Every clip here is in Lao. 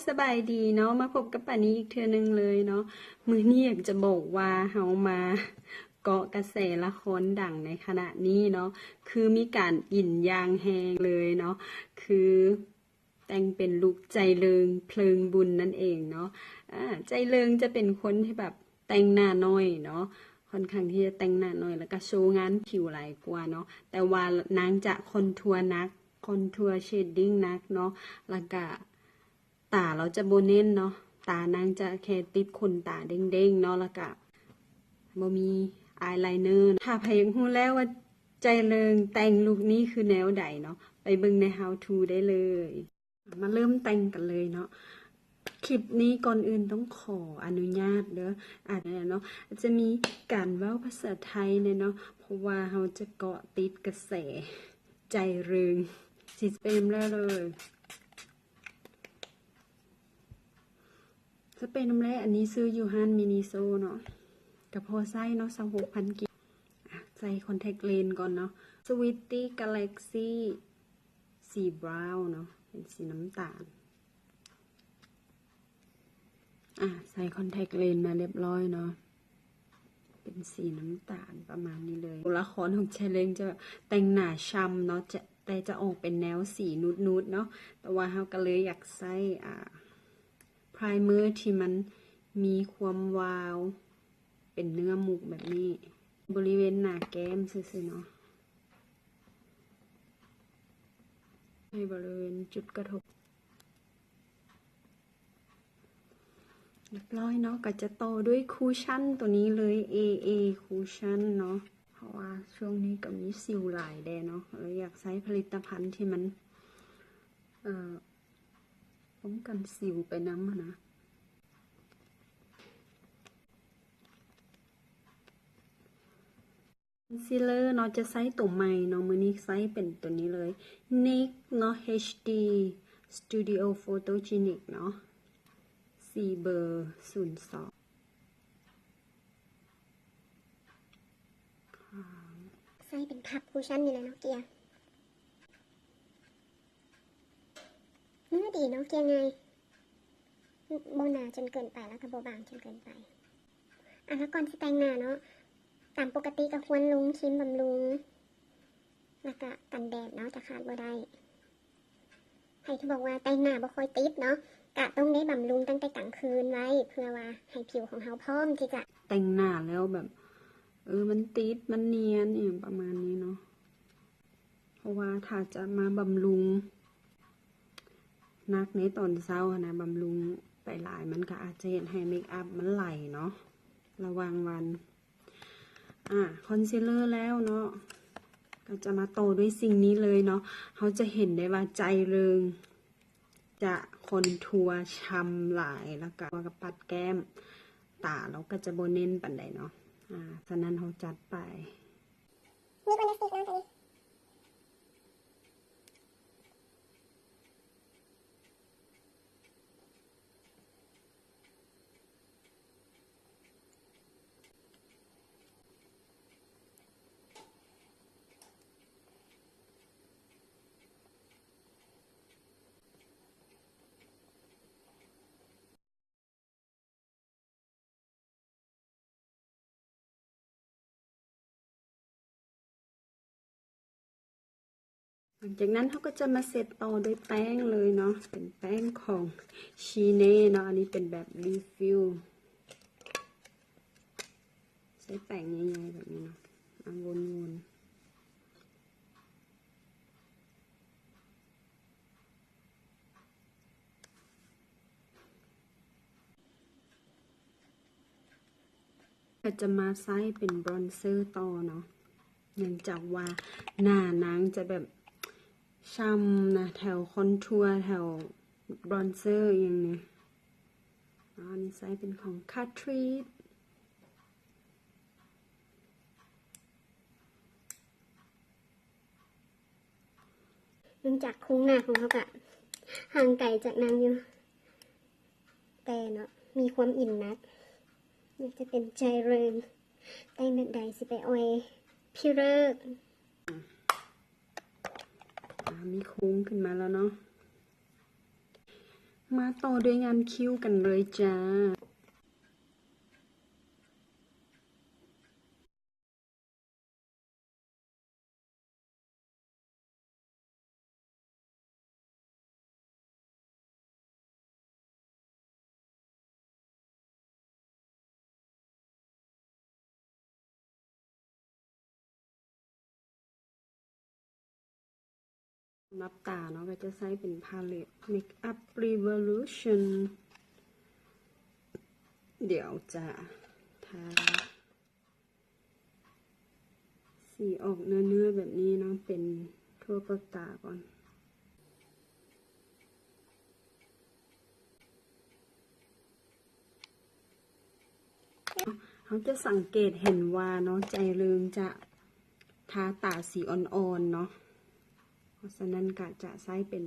ສະບາຍດີເນາະ ມາພົບກັບປານີອີກເທື່ອໜຶ່ງເລີຍເນາະ. ມື້ນີ້ຢາກຈະບອກວ່າເຮົາມາເກາະກະແສລະຄອນດັງໃນຂະນະນີ້ເນາະ ຄືມີການອິນຢ່າງແຮງເລີຍເນາະ ຄື ແຕ່ງເປັນລຸກໃຈເລິງເພີງບຸນນັ້ນເອງເນາະ. ອາ ໃຈເລິງຈະເປັນຄົນທີ່ແບບແຕ່ງໜ້າໜ້ອຍເນາະ ຄ່ອນຂ້າງທີ່ຈະແຕ່ງໜ້າໜ້ອຍ ແລ້ວກະໂຊງານຜິວຫຼາຍກວ່າເນາະ. ແຕ່ວ່ານາງຈະຄອນທົວໜັກ ຄອນທົວເຊດດິ້ງໜັກເນາະ ແລ້ວກະຕາລາວຈະບໍ່ເນັ້ນເນາະ ຕານາງຈະແຄ່ຕິດຂົນຕາເດັ່ງໆເນາະ ແລ້ວກະ ບໍ່ມີອາຍໄລເນີ. ຖ້າໃຜຢາກຮູ້ແລ້ວວ່າໃຈເລິງແຕ່ງລຸກນີ້ຄືແນວໃດເນາະ ໄປເບິ່ງໃນ How to ໄດ້ເລີຍ. ມາເລີ່ມແຕ່ງກັນເລີຍເນາະ. ຄລິບນີ້ກ່ອນອື່ນຕ້ອງຂໍອະນຸຍາດເດີ ອາດເນາະ ອາດຈະມີການເວົ້າພາສາໄທແດ່ເນາະ ເພາະວ່າເຮົາຈະເກາະຕິດກະແສໃຈເລິງ. ຊິເປັນແລ້ວເລີຍ ສະເປນນ້ຳແຮ່ ອັນນີ້ຊື້ຢູ່ຮ້ານ Miniso ເນາະ ກະພໍໃຊ້ເນາະ ຊາວຫົກພັນກີບ. ອາ ໃສ່ຄອນແທັກເລນກ່ອນເນາະ Sweetie Galaxy ສີ brown ເນາະ ເປັນສີນ້ຳຕານ. ອາ ໃສ່ຄອນແທັກເລນມາຮຽບຮ້ອຍເນາະ ເປັນສີນ້ຳຕານປະມານນີ້ເລີຍ. ຕົວລະຄອນຂອງໃຈເລິງຈະແບບແຕ່ງໜ້າຊ່ຳເນາະ ຈະ ແຕ່ຈະອອກເປັນແນວສີນຸດໆເນາະ ແຕ່ວ່າເຮົາກະເລີຍຢາກໃຊ້ ອາ ໄພຣເມີທີ່ມັນມີຄວາມວາວ ເປັນເນື້ອໝູກແບບນີ້ ບໍລິເວນໜ້າແກ້ມຊື່ໆເນາະ ໃຫ້ບໍລິເວນຈຸດກະທົບ. ຮຽບຮ້ອຍເນາະ ກະຈະຕໍ່ດ້ວຍຄຸດຊັ່ນໂຕນີ້ເລີຍ ເອເອ ຄຸດຊັ່ນເນາະ ເພາະວ່າຊ່ວງນີ້ກະມີສິວຫຼາຍແດ່ເນາະ ເລີຍຢາກໃຊ້ຜະລິດຕະພັນທີ່ມັນ ເອີ ປ້ອງກັນສິວໄປນຳຫັ້ນນະ. ຄອນຊີລເລີເນາະ ຈະໃຊ້ໂຕໃໝ່ເນາະ ມື້ນີ້ໃຊ້ເປັນໂຕນີ້ເລີຍ NYX ເນາະ ເອັດດີ Studio Photogenic ເນາະ ສີເບີສູນສອງ. ໃຊ້ເປັນພັບຄຸດຊັ່ນນີ້ແຫຼະເນາະ ເກ່ຍ ເນື້ອດີເນາະ ເກ່ຍງ່າຍ ບໍ່ໜາຈົນເກີນໄປ ແລ້ວກະບໍ່ບາງຈົນເກີນໄປ. ອາ ແລ້ວກ່ອນຊິແຕ່ງໜ້າເນາະ ຕາມປົກກະຕິກະຄວນລົງຄຣີມບຳລຸງ ແລ້ວກະກັນແດດເນາະ ຈະຂາດບໍ່ໄດ້. ໃຜທີ່ບອກວ່າແຕ່ງໜ້າບໍ່ຄ່ອຍຕິດເນາະ ກະຕ້ອງໄດ້ບຳລຸງຕັ້ງແຕ່ກາງຄືນໄວ້ ເພື່ອວ່າໃຫ້ຜິວຂອງເຮົາພ້ອມທີ່ຈະແຕ່ງໜ້າແລ້ວແບບ ເອີ ມັນຕິດ ມັນນຽນ ອີ່ຫຍັງປະມານນີ້ເນາະ. ເພາະວ່າຖ້າຈະມາບຳລຸງໜັກໃນຕອນເຊົ້າຫັ້ນນະ ບຳລຸງໄປຫຼາຍ ມັນກະອາດຈະເຮັດໃຫ້ເມກອັບມັນໄຫຼເນາະ ລະຫວ່າງວັນ. ອາ ຄອນຊີລເລີແລ້ວເນາະ ກະຈະມາຕໍ່ດ້ວຍສິ່ງນີ້ເລີຍເນາະ. ເຮົາຈະເຫັນໄດ້ວ່າໃຈເລິງຈະຄອນທົວຊ່ຳຫຼາຍ ແລ້ວກະ ກະປັດແກ້ມ ຕາລາວກະຈະບໍ່ເນັ້ນປານໃດເນາະ. ອາ ສະນັ້ນເຮົາຈັດໄປ ມີຄອນແທັກສະຕິກເນາະ ຕົວນີ້. ຫຼັງຈາກນັ້ນເຮົາກະຈະມາເຊັດຕໍ່ດ້ວຍແປ້ງເລີຍເນາະ ເປັນແປ້ງຂອງ Shine ເນາະ ອັນນີ້ເປັນແບບ Refill ໃຊ້ແປ້ງໃຫຍ່ໆແບບນີ້ເນາະ ເອົາວົນໆ. ກະຈະມາໃຊ້ເປັນບຣອນເຊີຕໍ່ເນາະ ເນື່ອງຈາກວ່າໜ້ານາງຈະແບບຊ່ຳນະ ແຖວຄອນທົວ ແຖວບຣອນເຊີອີ່ຫຍັງນີ້. ອັນນີ້ໃຊ້ເປັນຂອງ Catrice. ເນື່ອງຈາກໂຄງໜ້າຂອງເຮົາກະຫ່າງໄກຈາກນາງຢູ່ ແຕ່ເນາະ ມີຄວາມອິນໜັກ ຢາກຈະເປັນໃຈເລິງ ແຕ່ງແບບໃດຊິໄປອ່ອຍພີເຣີກ. ອາ ມີໂຄງຂຶ້ນມາແລ້ວເນາະ. ມາຕໍ່ດ້ວຍງານຄິ້ວກັນເລີຍຈ້າ. ສຳລັບຕາເນາະ ກໍຈະໃຊ້ເປັນພາເລັດ Makeup Revolution ດຽວຈະທາ ສີອອກເນື້ອໆແບບນີ້ເນາະ ເປັນທົ່ວເປືອກຕາກ່ອນ. ເຮົາຈະສັງເກດເຫັນວ່າເນາະ ໃຈເລິງຈະທາຕາສີອ່ອນໆເນາະ ເພາະສະນັ້ນກະຈະໃຊ້ເປັນ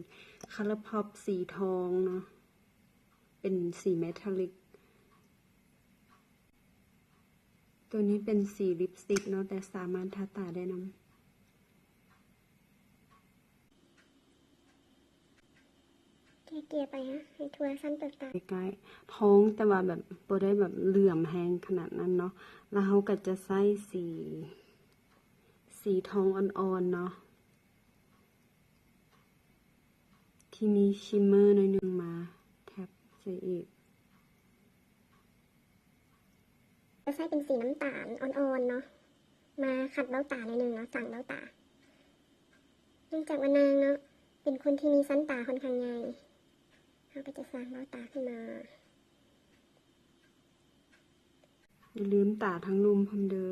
ColourPop ສີທອງເນາະ ເປັນສີ Metallic. ຕົວນີ້ເປັນສີລິບສະຕິກເນາະ ແຕ່ສາມາດທາຕາໄດ້ນຳ. ເກ່ຍໆໄປນະ ໃຫ້ທົ່ວຊັ້ນເປືອກຕາ. ໃກ້ໆ ທອງ ແຕ່ວ່າແບບບໍ່ໄດ້ແບບເຫຼືອມແຮງຂະໜາດນັ້ນເນາະ. ແລ້ວເຮົາກໍຈະໃຊ້ສີ ສີທອງອ່ອນໆເນາະ ທີ່ມີ shimmer ໜ້ອຍໜຶ່ງມາແທັບໃສ່ອີກ. ຈະໃຊ້ເປັນສີນ້ຳຕານອ່ອນໆເນາະ ມາຂັດເບ້າຕາໜ້ອຍໜຶ່ງເນາະ ສ້າງເບ້າຕາ. ເນື່ອງຈາກວ່ານາງເນາະ ເປັນຄົນທີ່ມີຊັ້ນຕາຂ້ອນຂ້າງໃຫຍ່ ເຮົາກໍຈະສ້າງເບ້າຕາຂຶ້ນມາ. ຢ່າລືມຕາທາງລຸ່ມພ້ອມເດີ.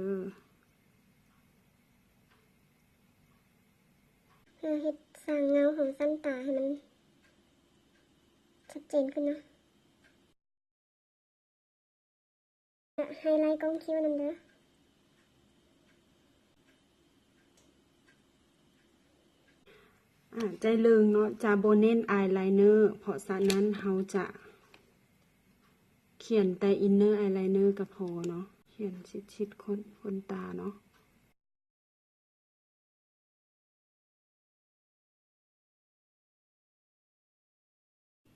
ເພື່ອເຮັດສ້າງເງົາຂອງຊັ້ນຕາໃຫ້ມັນຊັດເຈນຂຶ້ນເນາະ. ໄຮໄລກ້ອງຄິ້ວນຳເດີ. ອາ ໃຈເລິງເນາະ ຈະບໍ່ເນັ້ນອາຍໄລເນີ ເພາະສະນັ້ນເຮົາຈະຂຽນແຕ່ອິນເນີອາຍໄລເນີກໍພໍເນາະ ຂຽນຊິດໆ ຂົນ ຂົນຕາເນາະ.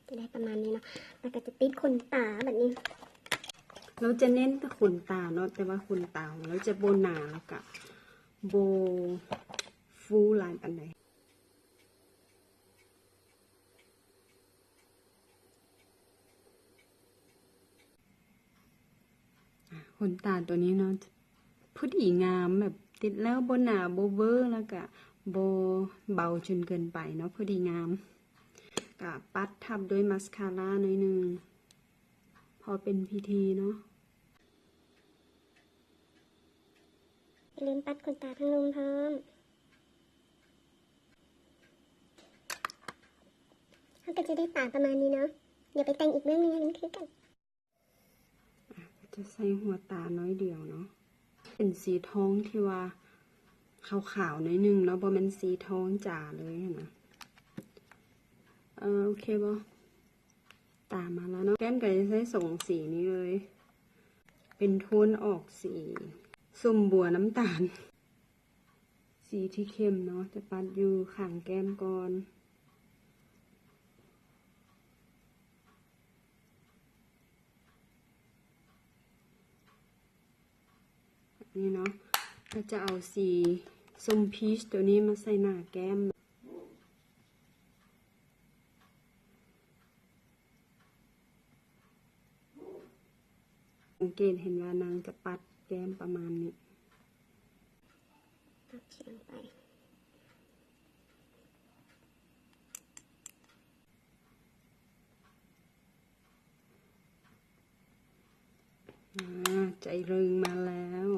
ຈະໄດ້ປະມານນີ້ເນາະ ແລ້ວກໍຈະຕິດຂົນຕາແບບນີ້. ເຮົາຈະເນັ້ນແຕ່ຂົນຕາເນາະ ແຕ່ວ່າຂົນຕາຂອງເຮົາຈະບໍ່ໜາ ແລ້ວກະບໍ່ຟູຫຼາຍປານໃດ. ອາ ຂົນຕາຕົວນີ້ເນາະ ພໍດີງາມ ແບບຕິດແລ້ວບໍ່ໜາບໍ່ເວີ ແລ້ວກະບໍ່ເບົາຈົນເກີນໄປເນາະ ພໍດີງາມ. ກະປັດທັບດ້ວຍມາສຄາຣາໜ້ອຍໜຶ່ງ ພໍເປັນພິທີເນາະ. ຢ່າລືມປັດຂົນຕາທາງລຸ່ມພ້ອມ. ເຮົາກໍຈະໄດ້ຕາປະມານນີ້ເນາະ. ດຽວໄປແຕ່ງອີກເບື້ອງໜຶ່ງໃຫ້ມັນຄືກັນ. ອາ ກໍຈະໃສ່ຫົວຕາໜ້ອຍດຽວເນາະ. ເປັນສີທອງທີ່ວ່າຂາວໆໜ້ອຍໜຶ່ງເນາະ ບໍ່ແມ່ນສີທອງຈາເລີຍຫັ້ນນະ. ເອີ ໂອເຄບໍ່? ຕາມມາແລ້ວເນາະ. ແກ້ມກໍຈະໃຊ້ສອງສີນີ້ເລີຍ ເປັນໂທນອອກສີສົ້ມບົວນ້ຳຕານ. ສີທີ່ເຂັ້ມເນາະ ຈະປັດຢູ່ຂ້າງແກ້ມກ່ອນ ແບບນີ້ເນາະ. ກໍຈະເອົາສີສົ້ມພີຊຕົວນີ້ມາໃສ່ໜ້າແກ້ມ. ສັງເກດເຫັນວ່ານາງຈະປັດແກ້ມປະມານນີ້. ປັດຂຽງໄປ. ອາ ໃຈເລິງມາແລ້ວ.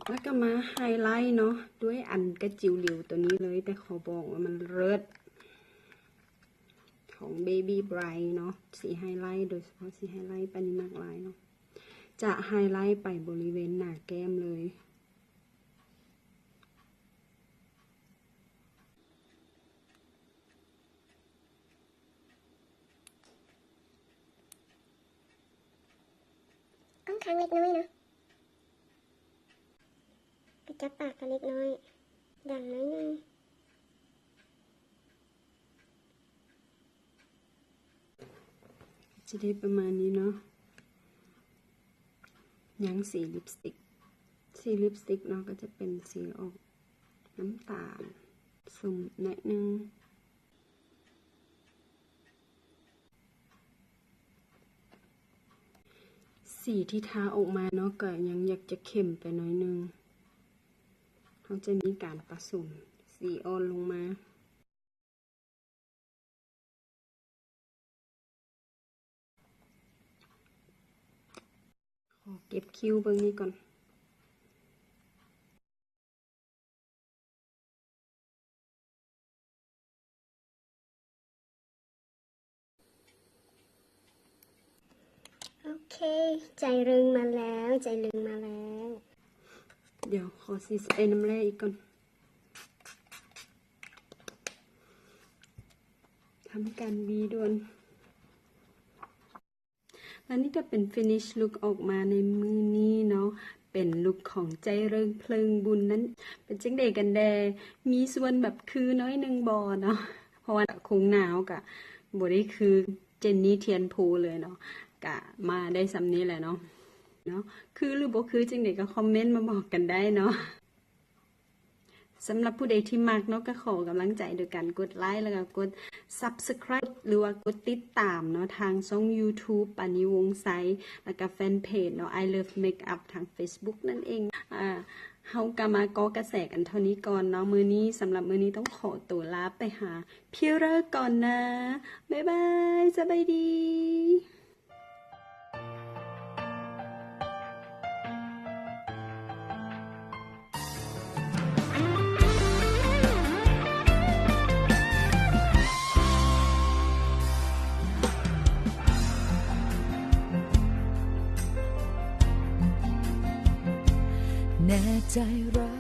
ແລ້ວກໍມາໄຮໄລເນາະ ດ້ວຍອັນກະຈິວຫຼິວຕົວນີ້ເລີຍ ແຕ່ຂໍບອກວ່າມັນເລີດ ຂອງ Baby Bright ເນາະ. ສີໄຮໄລ ໂດຍສະເພາະສີໄຮໄລປານນີ້ມັກຫຼາຍເນາະ. ຈະໄຮໄລໄປບໍລິເວນໜ້າແກ້ມເລີຍ. ຂ້ອນຂ້າງເລັກນ້ອຍເນາະ ກະຈັບປາກກະເລັກນ້ອຍ ດັງໜ້ອຍໜຶ່ງ. ຈະໄດ້ປະມານນີ້ເນາະ. ຍັງສີລິບສະຕິກ, ສີລິບສະຕິກເນາະ ກໍຈະເປັນສີອອກນ້ຳຕານສົ້ມໜ້ອຍໜຶ່ງ. ສີທີ່ທາອອກມາເນາະ ກໍຍັງຢາກຈະເຂັ້ມໄປໜ້ອຍໜຶ່ງ. ເຮົາຈະມີການປະສົມສີອ່ອນລົງມາ. ຂໍເກັບຄິ້ວເບິ່ງນີ້ກ່ອນ. ໂອເຄ ໃຈເລິງມາແລ້ວ, ໃຈເລິງມາແລ້ວ. ດຽວຂໍສີໃສ່ນ້ຳແຮ່ອີກກ່ອນ. ທຳການຫວີດ່ວນ. ແລະນີ້ກໍເປັນ finish look ອອກມາໃນມື້ນີ້ເນາະ, ເປັນລຸກຂອງໃຈເລິງເພີງບຸນນັ້ນ. ເປັນຈັ່ງໃດກັນແດ່? ມີສ່ວນແບບຄືໜ້ອຍໜຶ່ງບໍ່ເນາະ? ເພາະວ່າໂຄງໜ້າເຮົາກະບໍ່ໄດ້ຄືເຈນນີທຽນພູເລີຍເນາະ. ກະມາໄດ້ສ່ຳນີ້ແຫຼະເນາະ, ເນາະ. ຄືຫຼືບໍ່ຄືຈັ່ງໃດກໍຄອມເມັນມາບອກກັນໄດ້ເນາະ. ສຳລັບຜູ້ໃດທີ່ມັກເນາະ ກໍຂໍກຳລັງໃຈໂດຍການກົດໄລ ແລ້ວກໍກົດ subscribe ຫຼືວ່າກົດຕິດຕາມເນາະ ທາງຊ່ອງ YouTube ປານີ ວົງໄຊ ແລ້ວກໍແຟນເພຈເນາະ I Love Makeup ທາງ Facebook ນັ້ນເອງ. ອາ ເຮົາກໍມາເກາະກະແສກັນເທົ່ານີ້ກ່ອນເນາະ ມື້ນີ້. ສຳລັບມື້ນີ້ຕ້ອງຂໍຕົວລາໄປຫາພີ່ເລີກ່ອນນະ. ບາຍບາຍ, ສະບາຍດີ. ແນ່ໃຈວ່າ